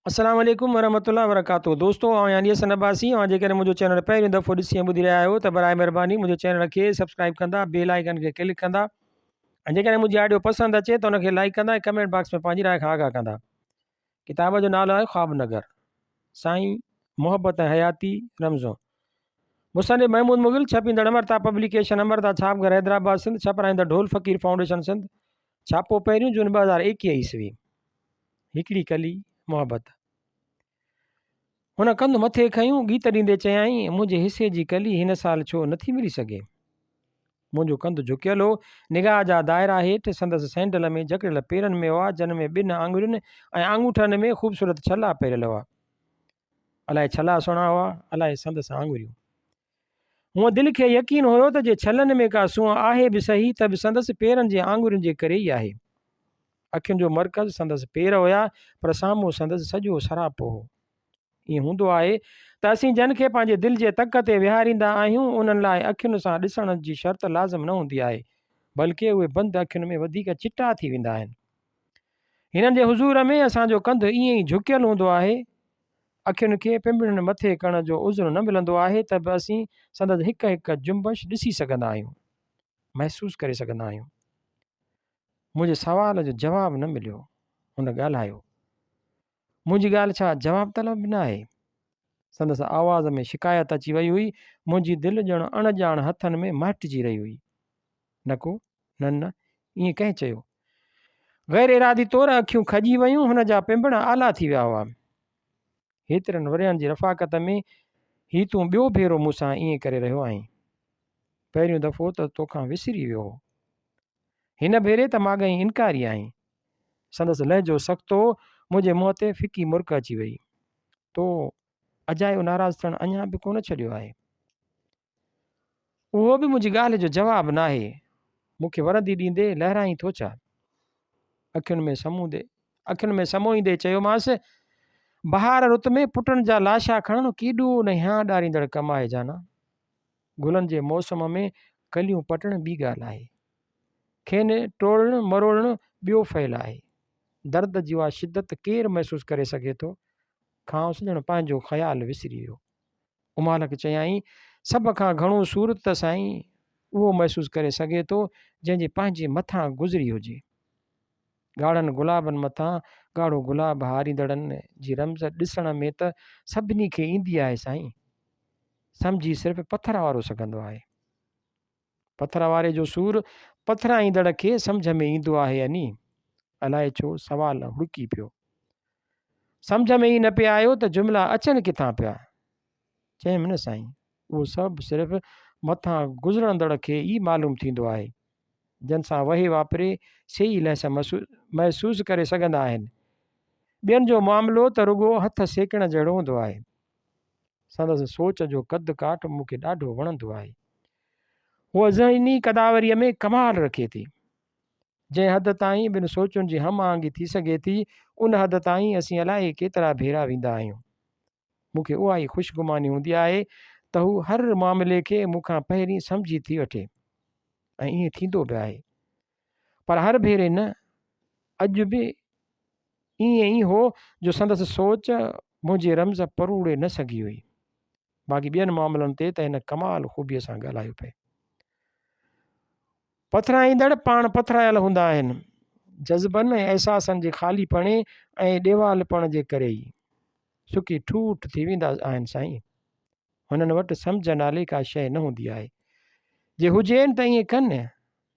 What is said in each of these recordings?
السلام عليڪم ورحمة الله وبرڪاته دوستو آئون يعني حسن عباسي اوهان جيڪڏهن منهنجو چينل پهريون دفعو ڏسي ۽ ٻڌي رهيا آهيو ته برائي مهرباني منهنجي چينل کي سبسڪرائب ڪندا بيل آئيڪن کي ڪلڪ ڪندا ۽ جيڪڏهن منهنجي آڊيو پسند اچي ته ان کي لائڪ ڪندا ۽ ڪمينٽ باڪس ۾ پنهنجي راء کان آگاهه ڪندا ڪتاب جو نالو آهي خواب نگر سائين محبت ۽ حياتي رمزون مصنف محمود مغل ڇپيندڙ امرتا پبليڪيشن امرتا ڇاپ گهر حيدرآباد سنڌ ڇپرائيندڙ ڍول فقير فائونڊيشن سنڌ ڇاپو پهريون جون 2021 عيسوي هڪڙي ڪلي محبت. هن ڪنڌ مٿي کنيو، ڳيت ڏيندي چيائين، منهنجي حصي جي ڪلي هن سال ڇو نٿي ملي سگهي؟ منهنجو ڪنڌ جهڪيل هو. نگاهه جا دائرا هيٺ سندس سينڊل ۾ جڪڙيل پيرن ۾ هئا، جن ۾ ٻن آڱرين ۽ آڱوٺن ۾ خوبصورت ڇلا پهريل هئا. الائي ڇلا سهڻا هئا، الائي سندس آڱريون. هونء دل کي يقين هيو ته جي ڇلن ۾ ڪا سونهن آهي به سهي ته به سندس پيرن جي آڱرين جي ڪري ئي آهي. اکين جو مرڪز سندس پير هيا پر سامهون سندس سڄو سراپو هو. ائين هوندو آهي ته اسين جن کي پنهنجي دل جي تڪ تي ويهاريندا آهيون انهن لاء اکين سان ڏسڻ جي شرط لازم نه هوندي آهي بلڪه اهي بند اکين ۾ وڌيڪ چٽا ٿي ويندا آهن. هنن جي حضور ۾ اسان جو ڪنڌ ائين ئي جهڪيل هوندو آهي. اکين کي پنبڻين مٿي ڪرڻ جو عذر نه ملندو آهي ته به اسين سندس هڪ هڪ جنبش ڏسي سگهندا آهيون، محسوس ڪري سگهندا آهيون. منهنجي سوال جو جواب نه مليو. هن ڳالهايو. منهنجي ڳالهه ڇا جواب طلب به ناهي؟ سندس آواز ۾ شڪايت اچي وئي هئي. منهنجي دل ڄڻ اڻ ڄاڻ هٿن ۾ مهٽجي رهي هئي. نه ڪو، نه نه، ائين ڪنهن چيو؟ غير ارادي طور اکيون کڄي ويون، هن جا پنبڻ آلا ٿي ويا هئا. هيترن ورهين جي رفاقت ۾ هي تون ٻيو ڀيرو مون سان ائين ڪري رهيو آهين. پهريون دفعو ته توکان وسري ويو هو. هن ڀيري ته ماڳهين انڪاري آهين. سندس لهجو سخت هو، منهنجي منهن تي ڦڪي مرڪ اچي وئي. تو اجايو ناراض ٿيڻ اڃا به ڪونه ڇڏيو آهي. اهو به منهنجي ڳالهه جو جواب ناهي. مون کي ورندي ڏيندي لهرائين ٿو ڇا؟ اکين ۾ سموندي اکين ۾ سموئيندي چيومانس، بهار رت ۾ پٽن جا لاشا کڻڻ ڪيڏو نه هيانء ڏاريندڙ ڪم آهي جانا. گلن جي موسم ۾ ڪليون پٽڻ ٻي ڳالهه آهي. کين ٽوڙڻ مروڙڻ ٻيو فعل آهي. درد جي اها شدت ڪير محسوس ڪري سگهي ٿو؟ کانئس ڄڻ پنهنجو خيال وسري ويو. امالڪ چيائين، سڀ کان گهڻو سور ته سائين اهو محسوس ڪري سگهي ٿو، جنهن جي پنهنجي مٿان گذري هجي. ڳاڙهن گلابن مٿان ڳاڙهو گلاب هاريندڙن جي رمز ڏسڻ ۾ ته سڀني کي ايندي آهي سائين. سمجهي صرف پٿر وارو سگهندو آهي. پٿر واري جو سور پٿرائيندڙ کي سمجهه ۾ ايندو آهي اني؟ الائي ڇو سوال هڙڪي پيو. سمجهه ۾ ئي نه پئي آيو ته جملا اچن ڪٿان پيا. چيم نه سائين، اهو سڀ صرف مٿان گذرندڙ کي ئي معلوم ٿيندو آهي. جن سان وهي واپري سي ئي لهس محسوس ڪري سگهندا آهن. ٻين جو معاملو ته رڳو هٿ سيڪڻ جهڙو هوندو آهي. سندس سوچ جو قد ڪاٺ مون کي ڏاڍو وڻندو آهي. هوء ذهني قداوريء ۾ ڪمال رکي ٿي. جنهن حد تائين ٻن سوچن جي هم آهنگي ٿي سگهي ٿي، ان حد تائين اسين الائي ڪيترا ڀيرا ويندا آهيون. مون کي اها ئي خوشگماني هوندي آهي ته هو هر معاملي کي مون کان پهرين سمجهي ٿي وٺي ۽ ائين ٿيندو به آهي. پر هر ڀيري نه، اڄ به ائين ئي هو جو سندس سوچ منهنجي رمز پروڙي نه سگهي هئي. باقي ٻين معاملن تي ته هن ڪمال خوبيء سان ڳالهايو پئي. پٿرائيندڙ پاڻ پٿرايل هوندا آهن. جذبن ۽ احساسن جي خالي پڻي ۽ ڏيوالپڻ جي ڪري ئي سڪي ٺوٺ ٿي ويندا آهن سائين. هنن وٽ سمجهه نالي ڪا شيء نه هوندي آهي. جي هجين ته ائين ڪن.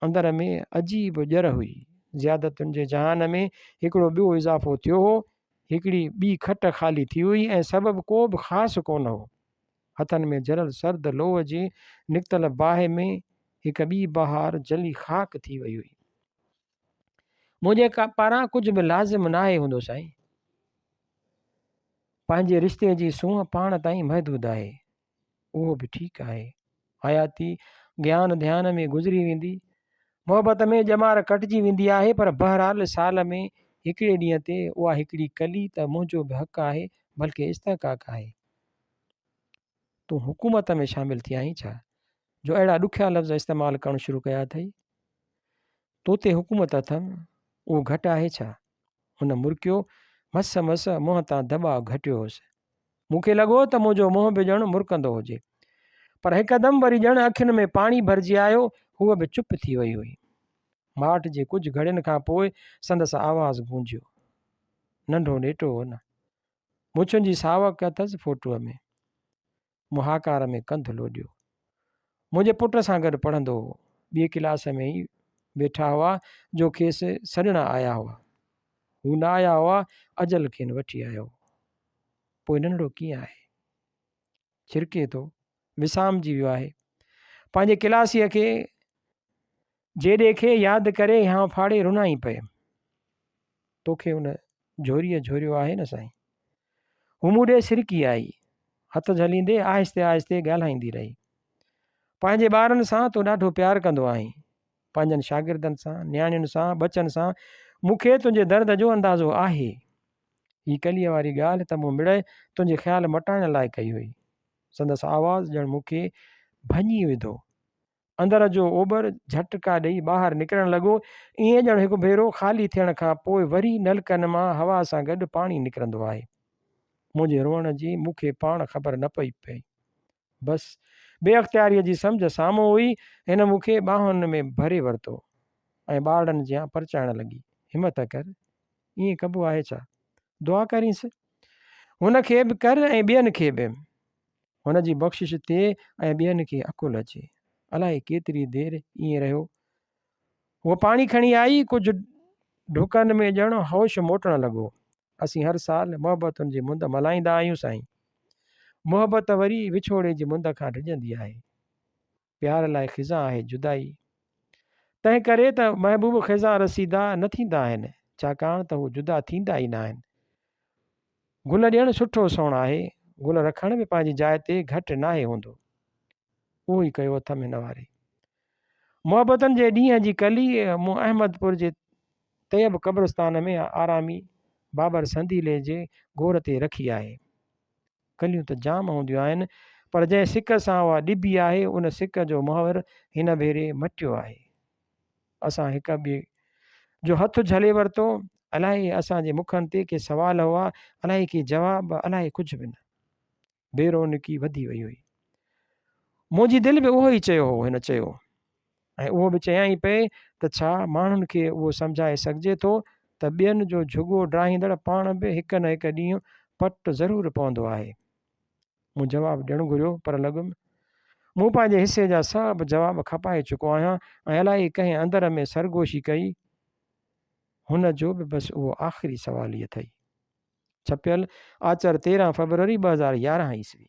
اندر ۾ عجيب ڄر هئي. زيادتين جي جهان ۾ هڪڙو ٻيو اضافو ٿيو هو. هڪڙي ٻي کٽ خالي ٿي هئي ۽ سبب ڪو به خاص ڪونه هو. هٿن ۾ جهليل سرد لوهه جي نڪتل باهه ۾ هڪ ٻي بهار جلي خاڪ ٿي وئي هئي. منهنجي پاران ڪجهه به لازم ناهي هوندو سائين. پنهنجي رشتي جي سونهن پاڻ تائين محدود آهي. اهو به ٺيڪ آهي. حياتي گيان ڌيان ۾ گذري ويندي. محبت ۾ ڄمار ڪٽجي ويندي آهي پر بهرحال سال ۾ هڪڙي ڏينهن تي اها هڪڙي ڪلي ته منهنجو به حق آهي بلڪه استحقاق آهي. تون حڪومت ۾ شامل ٿي آهين ڇا جو اهڙا ڏکيا لفظ استعمال ڪرڻ شروع ڪيا اٿئي؟ تو تي حڪومت اٿم اهو گهٽ آهي ڇا؟ هن مرڪيو، مس مس منهن تان دٻاء گهٽيو هوس. مون کي لڳو ته منهنجو منهن به ڄڻ مرڪندو هجي. پر هڪدم وري ڄڻ اکين ۾ پاڻي ڀرجي آيو، هوء به چپ ٿي وئي هئي. ماٺ جي ڪجهه گهڙين کان پوء سندس آواز گونجيو. ننڍو نيٽو هو نه. مڇن جي ساوڪ اٿس فوٽوء ۾. مون هاڪار ۾ ڪنڌ لوڏيو. منهنجي پٽ سان گڏ پڙهندو هو. ٻئي ڪلاس ۾ ئي ويٺا هئا جو کيس سڏڻ آيا هئا. هو نه آيا هئا، اجل کين وٺي آيو هو. پوء ننڍڙو ڪيئن آهي؟ ڇرڪي ٿو، وسامجي ويو آهي. پنهنجي ڪلاسيء کي جيڏي کي ياد ڪري هانء ڦاڙي رنائين پئي. توکي ان جهوريء جهوريو آهي نه سائين. هو مون ڏي سرڪي آئي. هٿ جهليندي آهستي آهستي ڳالهائيندي رهي. پنهنجي ٻارن سان تون ڏاڍو پيار ڪندو آهين. پنهنجن شاگردن سان، نياڻين سان، ٻچن سان مون کي تنهنجي درد جو اندازو آهي. هي ڪليء واري ڳالهه ته مون مڙئي تنهنجي خيال مٽائڻ لاء ڪئي هئي. سندس آواز ڄڻ مون کي ڀڃي وڌو. اندر جو اوٻر جهٽڪا ڏئي ٻاهر نڪرڻ لڳو، ائين ڄڻ هڪ ڀيرو خالي ٿيڻ کان پوء وري نلڪن مان هوا سان گڏ پاڻي نڪرندو آهي. منهنجي روئڻ جي مون کي پاڻ خبر نه پئي پئي. بس بي اختياريء جي سمجهه سامهون هئي، هن مون کي ٻانهن ۾ ڀري ورتو ۽ ٻارڙن جيان پرچائڻ لڳي، همت ڪر، ائين ڪبو آهي ڇا؟ دعا ڪرينس. هن کي به ڪر ۽ ٻين کي به. هن جي بخشش ٿئي ۽ ٻين کي عقل اچي. الائي ڪيتري دير ائين رهيو. هوء پاڻي کڻي آئي، ڪجهه ڍڪن ۾ ڄڻ هوش موٽڻ لڳو. اسين هر سال محبتن جي مند ملهائيندا آهيون سائين. محبت وري وڇوڙي جي مند کان ڊڄندي آهي. پيار لاء خزان آهي جدائي. تنهن ڪري ته محبوب خزان رسيده نه ٿيندا آهن، ڇاڪاڻ ته هو جدا ٿيندا ئي ناهن. گل ڏيڻ سٺو سوڻ آهي، گل رکڻ به پنهنجي جاء تي گهٽ ناهي هوندو. اهو ئي ڪيو اٿم هن واري. محبتن جي ڏينهن جي ڪلي مون احمد پور جي طيب قبرستان ۾ آرامي بابر سنديلي جي گور تي رکي آهي. ڪليون ته جام هونديون آهن، پر جنهن سڪ سان اها ڏبي آهي، ان سڪ جو محور هن ڀيري مٽيو آهي. اسان هڪ ٻئي جو هٿ جهلي ورتو. الائي اسان جي مکن تي ڪي سوال هئا، الائي ڪي جواب، الائي ڪجهه به نه. بي رونقي وڌي وئي هئي. منهنجي دل به اهو ئي چيو هو، هن چيو. ۽ اهو به چيائين پئي ته ڇا ماڻهن کي اهو سمجهائي سگهجي ٿو ته ٻين جو جهڳو ڊاهيندڙ پاڻ به هڪ نه هڪ ڏينهن پٽ ضرور پوندو آهي. مون جواب ڏيڻ گهريو پر لڳم مون پنهنجي حصي جا سڀ جواب کپائي چڪو آهيان ۽ الائي ڪنهن اندر ۾ سرگوشي ڪئي هن جو به بس اهو آخري سوال ئي اٿئي. ڇپيل، آچر 13 فيبروري 2011 عيسوي.